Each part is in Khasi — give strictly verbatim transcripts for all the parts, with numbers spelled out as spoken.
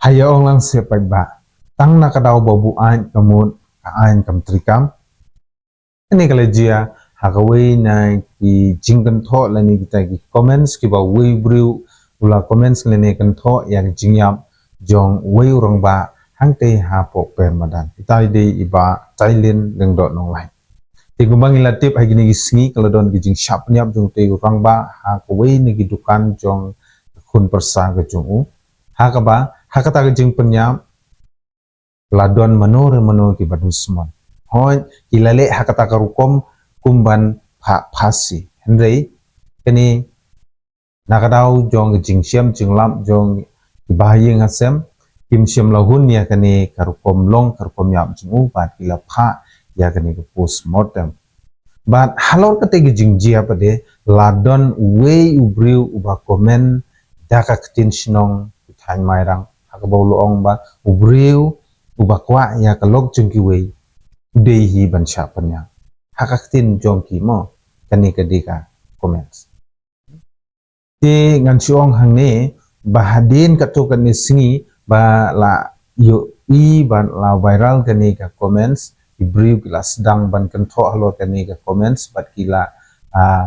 Ha ïa ong lang seh paidbah. Tang na ka daw ba buaid ka mut ka aiñ kam treikam. Kane ka la jia ha kawei na ki jingkynthoh lane kita ki comments kiba uwei u briew u la comments lane kynthoh ïa ka jingïap jong uwei u rangbah hangtei hapoh Permadan. Ita i dei i Bah Tailin Lyngdoh Nonglait. Te kumba ngi la tip ha kine ki sngi ka la don ki jingshah pynïap jong utei u rangbah ha kawei na ki dukan jong ka khun pyrsa ka jong u. Ha kaba ha kata ka jingpynïap la don mano re mano kiba dusmon. Hooid, ki la leh ha kata ka rukom kum ban phah phasi. Hynrei kane na ka daw jong ka jingshem jinglap jong ki bahaïing hasem, kim shem la hun ïa kane ka rukom long ka rukom ïap jong u bad ki la phah ïa kane ka postmortem. Bad halor kata ka jingjia pat de la don uwei u briew uba comment da ka ktien shnong ki thaiñ Mairang ha kaba u la ong ba u briew uba kwah ïa ka lok jong kiwei u dei hi ban shah pynïap. Ha ka ktien jong ki mo, kane ka dei ka comments. Te ngan shu ong hangne ba hadien katto katne sngi ba la ïohi ba la viral kane ka comments, ki briew ki la sdang ban kynthoh halor kane ka comments bad ki la, ah,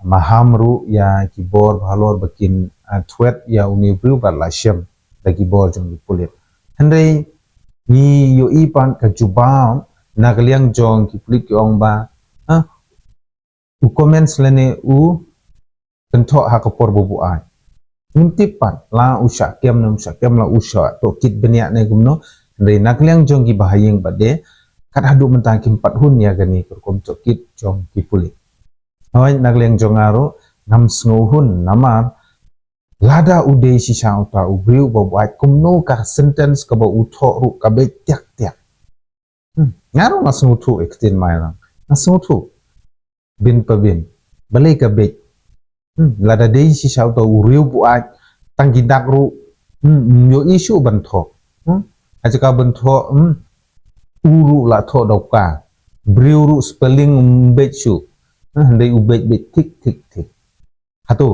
maham ruh ïa ki bor ba halor ba kin, ah, thwet ïa une u briew bad la shem da ki bor jong ki pulit. Hynrei ngi ïohi pat ka jubab na ka liang jong ki pulit ki ong ba, ah, u comments lane u kynthoh ha ka por ba buaid. Ngim tip pat la u shah kem ne um shah kem, la u shah tohkit bniah ne kumno. Hynrei na ka liang jong ki bahaïing pat de kat haduh mynta kim pat hun ïa kane ka rukom tohkit jong ki pulit. Hooid, na ka liang jong nga ruh ngam sngew hun namar lada u dei shisha uta u briew ba buaid kumno ka sentence kaba u thoh ruh ka beit tiak tiak. Hmm. Nga ruh nga sngewthuh ïa ka ktien Mairang. Nga sngewthuh. Bin pa bin. Balei ka beit. Hmm. Lada dei shisha uta u briew buaid tang ki dak ruh. Hmm. Ym ïohi shuh ban thoh. Hmm. Ha jaka ban thoh. Hmm. U ruh la thoh da u ka. Briew ruh spelling ym beit shuh. Hmm. Hynrei u beit beit thik thik thik. Hato.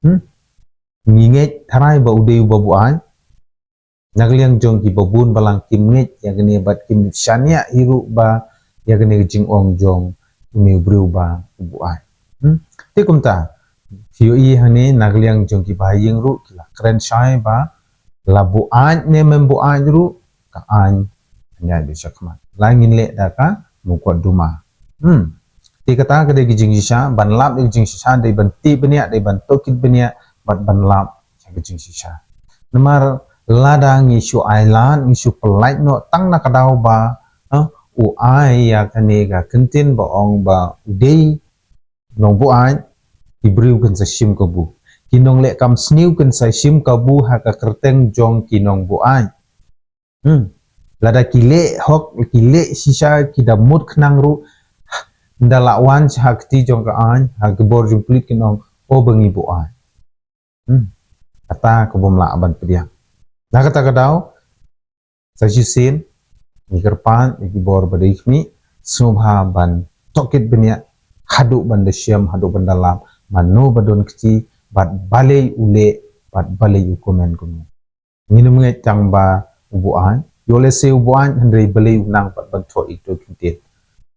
Hmm. Ngi ngeit tharai ba u dei uba buaid. Na ka liang jong kiba bun balang kim ngeit ïa kane bad kim shaniah hi ruh ba ïa kane ka jingong jong une u briew ba u buaid. Hmm? Te kumta phi ïohi hangne na ka liang jong ki bahaïing ruh ki la kren shai ba la buaid ne mem buaid ruh ka aiñ kan ïaid beit shakhmat. La ngin leh da ka mukotduma. Hmm. Te kata ka dei ka jingshisha, ban lap ïa ka jingshisha, dei ban tih bniah, dei ban tohkit bniah, bad ban lap ïa ka jingshisha. Namar lada ngi shu ailad, ngi shu pyllait noh, tang na ka daw ba, eh, u ai ïa kane ka kyntien ba ong ba u dei nongbuaid, ki briew kin sa shim kabu. Ki nongleh kam sniew kin sa shim kabu ha ka kyrteng jong ki nongbuaid. Hmm. Lada ki leh hok, ki leh shisha, ki da mut khnang ruh, ynda la wan sha ha kti jong ka aiñ, ha ki bor jong pulit kin ong, o ba ngi buaid. Hmm. Kata ka bym lah ban pdiang. Na kata ka daw, sa shisien, ngi kyrpad ïa ki bor ba dei khmih, sngewbha ban tohkit bniah, haduh ban da shem, haduh ban da lap, mano ba don kti, bad balei u leh, bad balei u comment kumne. Ngin ym ngeit tang ba u buaid, ïoh lehse u buaid, hynrei balei u nang pat ban thoh ïa kito ki ktien.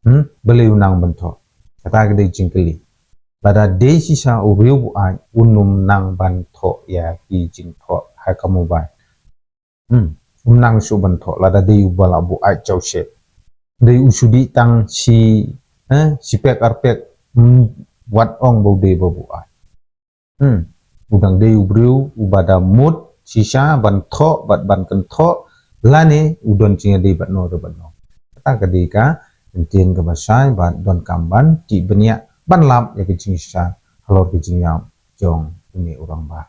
Hmm? Balei u nang ban thoh. Kata ka dei jingkylli. Lada dei shisha u briew buaid, un ym nang ban thoh ïa ki jingthoh ha ka mobile. Hmm. Um nang shuh ban thoh lada dei uba la buaid jauh shet. Dei u shu dih tang shi, eh, shi pek ar pek, hmm, wat ong ba u dei ba buaid. Hmm. U dang dei u briew uba da mut shisha ban thoh bad ban kynthoh lane u don jingïadei bad no re bad no. Kata ka dei ka ktien kaba shai bad donkam ban tih bniah ban lap ïa ka jingshisha halor ka jingïap jong une u rangbah.